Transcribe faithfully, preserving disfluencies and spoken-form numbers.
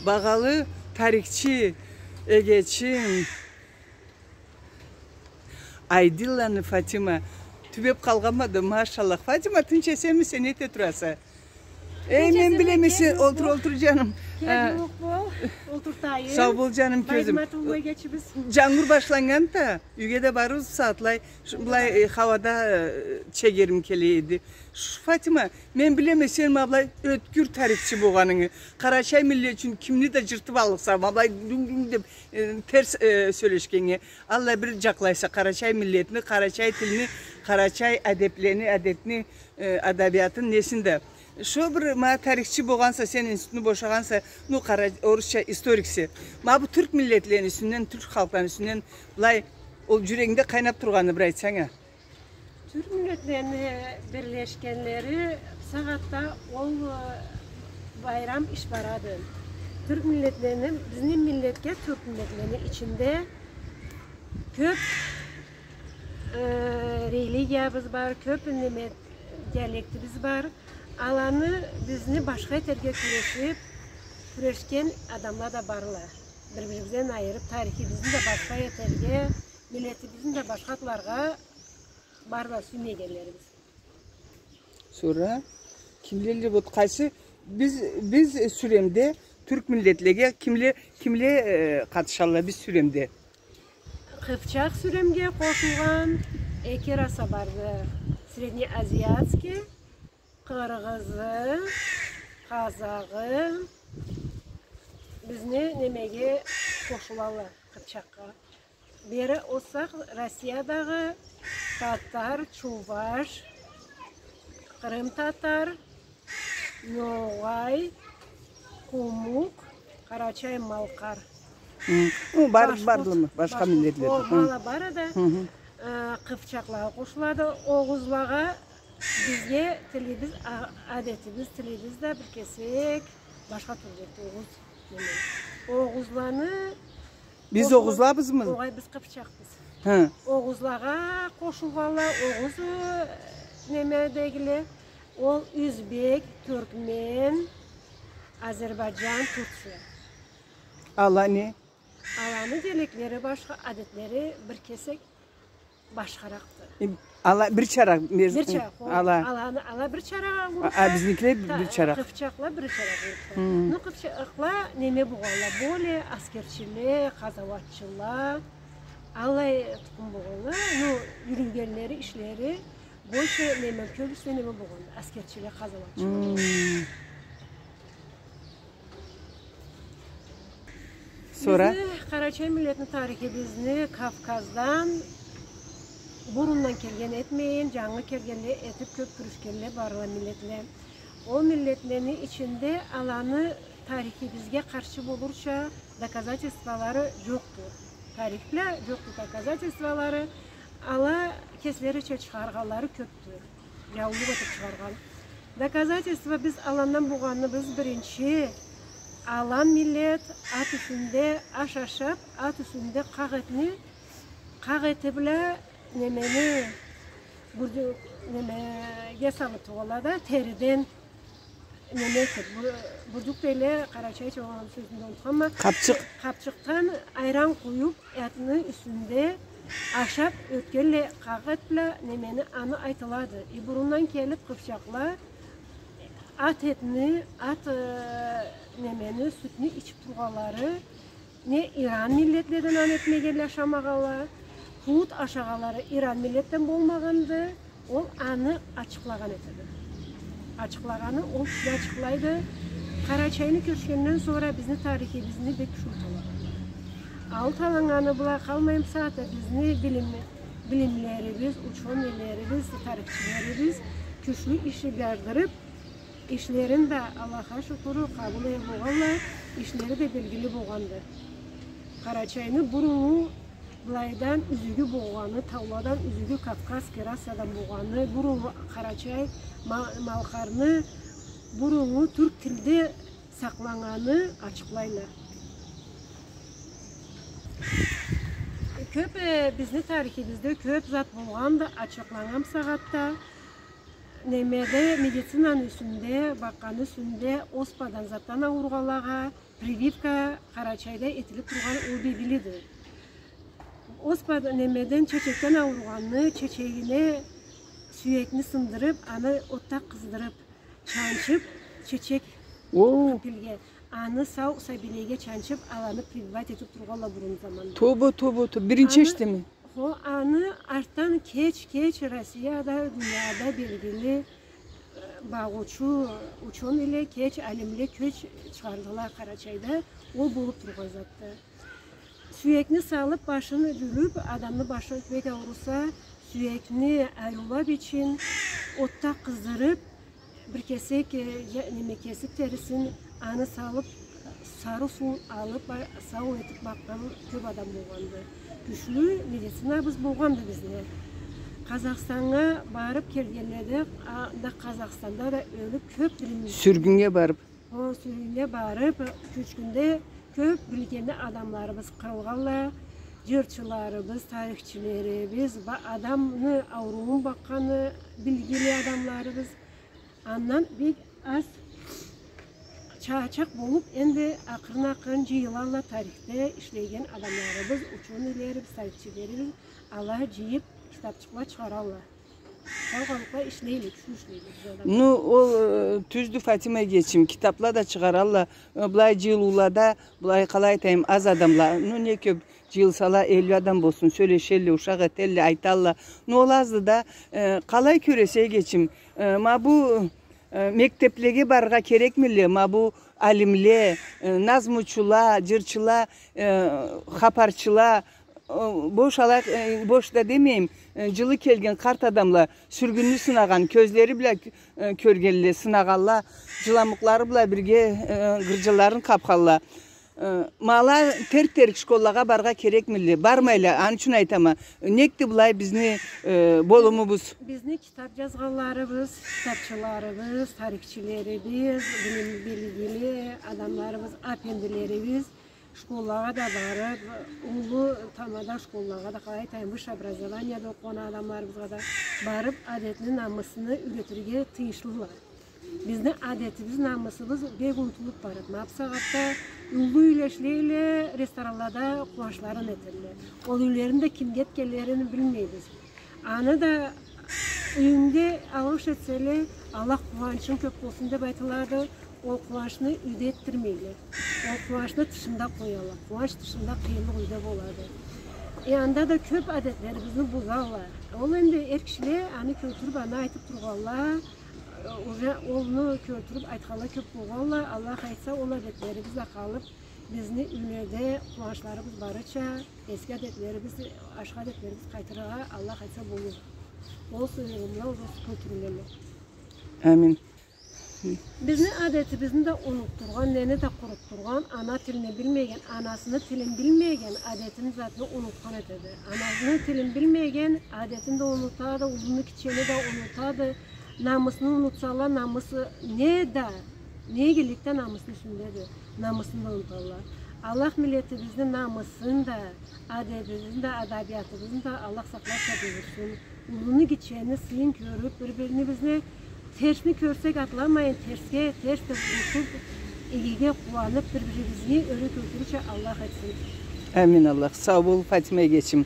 Багъалы тарихчи, эгечим, Айдилланы Фатима. Тюбеб къалгъанма да, машаллах. Фатима, тынч эсенмисе, не эте тураса? Э, мен билеме, сен олтур, олтур, джаным. Кел, джууукъ бол, олтуртайым. Сау бол, джаным, кёзюм. Джангур башланнган да, юйге да барырбыз сагъатлай. Шу былай, э, хауада, э, чегерим келе эди. Шу, Фатима, мен билеме сен ма былай ётгюр тарихчи болгъанынгы. Къарачай миллет ючюн кимни да джыртыб аллыкъса, ма былай дюнг-дюнг деб, э, терс, э, сёлешгеннге. Аллай бир джакълайса къарачай миллетни, къарачай тилни, къарачай адеблени, адетни, э, адабиятын, несин да. Шо бир ма тарихчи болгъанса, сен институтну бошагъанса, ну, къара-, орусча историксе. Ма бу тюрк миллетлени юсюнден, тюрк халкъланы юсюнден былай ол джюрегингде къайнаб тургъанны бир айтсанг а. Тюрк миллетлени бирлешгенлери сагъатда ол, э, байрам иш барады. Тюрк миллетлени, бизни миллетге тюрк миллетлени ичинде кёб, э, религиябыз бар, кёб неме, диалектибиз бар. Аланы бизни башха этерге кюрешиб, кюрешген адамла да барла. Бир-бирибизден айырыб, тарихибизни да башха этерге, миллетибизни да башха атларгъа барла сюймегенлерибиз. Сора кимле эди бу, къайсы, биз, биз сюремде, тюрк миллетлеге кимле, кимле, э, къатышалла биз сюремде? Къыпчакъ сюремге къошулгъан эки раса барды. Среднеазиатский, къыргъызы, къазагъы бизни немеге къошулалла, къыпчакъгъа. Бери озсакъ, Россиядагъы татар, чуваш, къырым татар, ногъай, къумукъ, къарачай-малкъар. Хы. Ну, бар, башхурт, бардылымы? Башха миллетле. О, хы, ма ала бары да, хы хы, э, къыпчакълагъа къошулады. Огъузлагъа бизге тилибиз, а-, адетибиз, тилибиз да бир кесек башха тюрлю, огъуз неме. Огъузланы... Биз къошула-, огъузлабызмы? Огъай, биз къыпчакъбыз. Хы. Огъузлагъа къошулгъанла, огъуз, э, немедегиле, ол узбек, тюркмен, Азербайджан, Турция. Ала не? Аланы диалектлери башха, адетлери бир кесек башхаракъды. Э, ала бир чаракъ, бир чаракъ, о, ала. Аланы, ала бир чаракъ урукъла. А, а бизникиле бир чаракъ. Къыпчакъла бир чаракъ урукъла. Хы. Ну, къыпчакъла неме болгъанла, более аскерчиле, къазауатчыла, аллай тукъум болгъанла. Ну, юрюгенлери, ишлери, больше неме, кёбюсю неме болгъанла, аскерчиле, къазауатчыла. Хы. Сора? Бизни, къарачай миллетни тарихибизни Кавказдан бурундан келген этмейин, джангы келгенле этиб кёб кюрешгенле барла миллетле. Ол миллетлени ичинде аланы тарихибизге къаршы болурча доказательстволары джокъду. Тарих бла джокъду доказательстволары, ала кеслерича чыгъаргъанлары кёбдю. Джаулукъ этиб чыгъаргъан. Доказательство биз аландан болгъаныбыз биринчи, алан миллет ат юсюнде аш ашаб, ат юсюнде къакъ этни, къакъ эти бла немени, бурдю-, немеге салыб тургъанла да, териден неме этиб, бу-, бурдюк дейле, къарачайча, ол сёзню да унутханма. Къапчыкъ. Къапчыкъдан айран къуюб, атны юсюнде ашаб ётгенле къакъ эт бла немени, аны айтылады. Э, бурундан келиб къыпчакъла ат этни, ат, э, немени, сютню ичиб тургъанлары, не иран миллетледен аны этмегенле, ашамагъанла, хут ашагъанлары иран миллетден болмагъанды. Ол аны ачыкълагъан этеди. Ачыкълагъаны ол киши ачыкълайды. Къарачайны кёчгенден сора бизни тарихибизни бек кючлю таланнганла. Ол таланнганлары бла къалмайын, бусагъатда бизни билим-, билимлилерибиз, учёныйлерибиз, тарихчилерибиз кючлю иш бардырыб, ишлерин да, Аллахха шукур, къабыл эте болгъанла, ишлери да белгили болгъанды. Къарачайны буруннгу былайдан юзюгю болгъаны, тауладан юзюгю кавказский расадан болгъаны, буруннгу къарачай ма-, малкъарны буруннгу тюрк тилде сакъланнганы ачыкълайла. Кёб, э, бизни тарихибизде кёб зат болгъанды, ачыкъланнган сагъатда. Немеде, медицинаны юсюнде, бакъгъаны юсюнде, оспадан затдан ауругъанлагъа прививка Къарачайда этилип тургъан ол белгилиди. Оспадан, немеден, чечекден ауругъанны чечегине сюекни сындырып, аны отда къыздырып, чанчып, чечек О, пилге, аны сау сабийлеге чанчып, аланы прививать этип тургъанла бурун заманда. Тоба, тоба, тоба. Биринчи Аны эшитеме. Хо, аны артдан кеч-кеч Россияда, дунияда белгили, э, багъыучу учёныйле кеч, алимле кеч чыгъардыла Къарачайда, ол болуп тургъан затды. Сюекни салып, башын жюлюп, адамны башы бек ауруса, сюекни ариулап ичин отда къыздырып, бир кесек, э, я-, неме, кесип терисин, аны салып, сары сууун алып, ба-, сау этип бакъгъан кёп адам болгъанды. Кючлю медицинабыз болгъанды бизни. Къазахстаннга барып келгенледе, а, да Къазахстанда да ёлюп кёп билим- Сюргюннге барып. О, сюргюннге барып, кёчгюнде кёп билгенли адамларыбыз къырылгъанла, жырчыларыбыз, тарихчилерибиз, ба-, адамны ауруун бакъгъаны билгили адамларыбыз. Андан бек аз чачакъ болуп, энди акъырын-акъырын жыйылалла тарихде ишлеген адамларыбыз, учёныйлерибиз, тарихчилерибиз, ала жыйып китапчыкъла чыгъаралла. Сау къалыб ишлейле, кючлю ишлейле бизде адамла. Ну, ол, э, тюздю, Фатима эгечим, китапла да чыгъаралла, э, былай жыйылыулада, былай, къалай айтайым, аз адамла, ну, не кёб жыйылсала, элли адам болсун, сёлешелле, ушакъ этелле, айталла. Ну, ол азды да, э, къалай кёресе, эгечим, э, ма бу, э, мектеблеге барыргъа керекмилле, ма бу алимле, э, назмучула, жырчыла, э, хапарчыла, э, бош ала, э, бош да демейим, э, жылы келген къарт адамла, сюргюнню сынагъан, кёзлери бла, э, кёргенле, сынагъанла, жыламукълары бла бирге, э, гыржынларын къабханла. Э, ма ала терк-терк школлагъа барыргъа керекмилле? Бармайла, аны ючюн айтама. Некди былай бизни, э, болумубуз? Бизни китаб жазгъанларыбыз, китабчыларыбыз, тарихчилерибиз, билим, билгили адамларыбыз, апендилерибиз школлагъа да барыб, уллу тамада школлагъа да, къалай айтайым, высшее образованиеде окъугъан адамларыбызгъа да барыб, адетни, намысны юйретирге тыйыншлыла. Бизни адетибиз, намысыбыз бек унутулуб барады. Ма бусагъатда уллу юйле ишлейле, ресторанлада къууанчларын этелле. Ол юйлерин да кимге этгенлерин билмейбиз. Аны да юйюнде алгъыш этселе, Аллах къууанчынг кёб болсун деб айтылады. Ол къууанчны юйде этдирмейле. Ол къууанчны тышында къоялла. Къууанч тышында къыйынлыкъ юйде болады. Э, анда да кёб адетлерибизни бузалла. Ол энди эр кишиле аны кёлтюрюб, аны айтыб тургъанла, э, уже ону кёлтюрюб айтханла кёб болгъанла. Аллах айтса, ол адетлерибиз да къалыб, бизни юйледе къууанчларыбыз барыча, эски адетлерибиз, ашхы адетлерибиз къайтыргъа, Аллах айтса, болур. Ол сёзлерим бла уже кёлтюрюлелле. Амин. Бизни адетибизни да унутдургъан, нени да къурутдургъан, ана тилни билмеген, анасыны тилин билмеген, адетин, затны унутхан этеди. Анасыны тилин билмеген, адетин да унутады, уллуну, гитчени да унутады, намысны унутсала, намысы не да, не игилик да намысны юсюндеди, намысны да унуталла. Аллах миллетибизни намысын да, адебибизни да, адабиятыбызны да Аллах сакъларча буюрсун. Уллуну, гитчени сыйын кёрюб, бир-бирибизни терсни кёрсек атламайын, терсге терс деб унутуб, игиге къууаныб, бир-бирибизге ёрек ётюрюрча Аллах этсин. Амин, Аллах. Сау бол, Фатима эгечим.